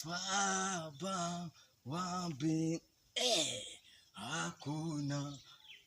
Baba wa mbinguni, hakuna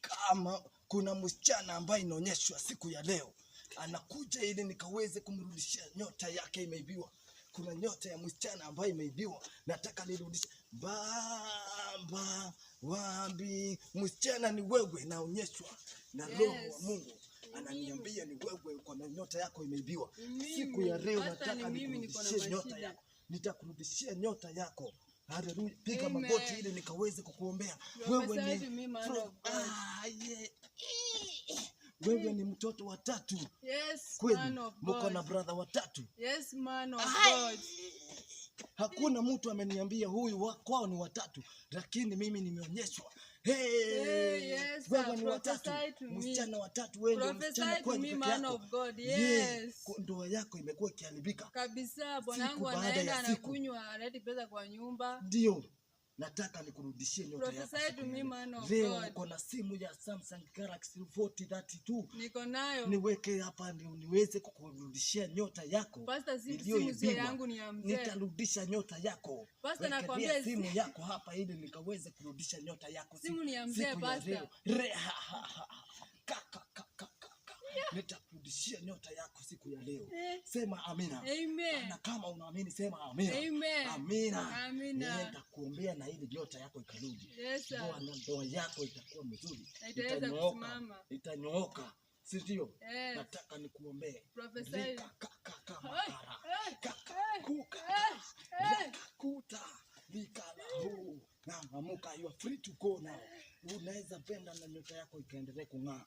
kama. Kuna msichana ambaye inaonyeshwa siku ya leo anakuja ili nikaweze kumrudishia nyota yake imeibiwa. Kuna nyota ya msichana ambaye imeibiwa, nataka nirudishe. Baba wa mbinguni, msichana ni wewe, naonyeshwa na Roho wa Mungu ananiambia ni wewe, uko na nyota yako imeibiwa. Mimi, Siku ya leo Pastor, nataka ni mimi niko na nikurudishie nyota mashida. yako, nitakurudishia nyota yako. Haleluya, piga Amen. magoti ili nikaweze kukuombea. Wewe Prophesy ni to me, man of God. Ah, yeah. Wewe ni mtoto wa tatu Yes, kweli, man of mko na God. brother watatu. Yes, man of Ai! God. Hakuna mtu ameniambia huyu wa kwao ni watatu, lakini mimi nimeonyeshwa. Hey, Hey, yes, wewe sir. ni watatu, Prophesy to me. msichana watatu, wewe ndio msichana Prophesy to kweli me, peke man yako. of God. Yeah, Yes. ndoa yako imekuwa ikiharibika Kabisa, bwanangu siku baada anaenda ya siku. anakunywa, analeta pesa kwa nyumba. Ndio nataka nikurudishie nyota yako Prophesy siku to ya me, leo. man of Leo God. uko na simu ya Samsung Galaxy 4032 Niko nayo. niweke hapa ndio niweze kukurudishia nyota yako Pastor, simu sio iliyoibiwa. yangu, ni ya mzee. Nitarudisha nyota yako. Pastor, Wekelea nakwambia simu yako hapa ili nikaweze kurudisha nyota yako Simu ni ya mzee, siku ya Pastor. leo. Re, ha, ha, ha, ha. Ka, ka, ka, ka, ka, ka. Nitakurudishia nyota yako siku ya leo. Eh. Sema amina. Amen. Na kama unaamini sema amina. Amen. Amina. Amina. Nitakuombea na ili nyota yako ikarudi. Yes, sir. Ndoa ndoa yako itakuwa mzuri. Na itaweza Itanyooka. kusimama. Itanyooka. Si ndio? Yes. Nataka nikuombee. Prophesy. Rika, ka, ka, ka, Hey, makara. hey, Ka, ka, hey, kuka, hey, hey. raka, kuta, lika, la, hu. Na amuka, you are free to go now. Unaweza penda na nyota yako ikaendelee kung'aa.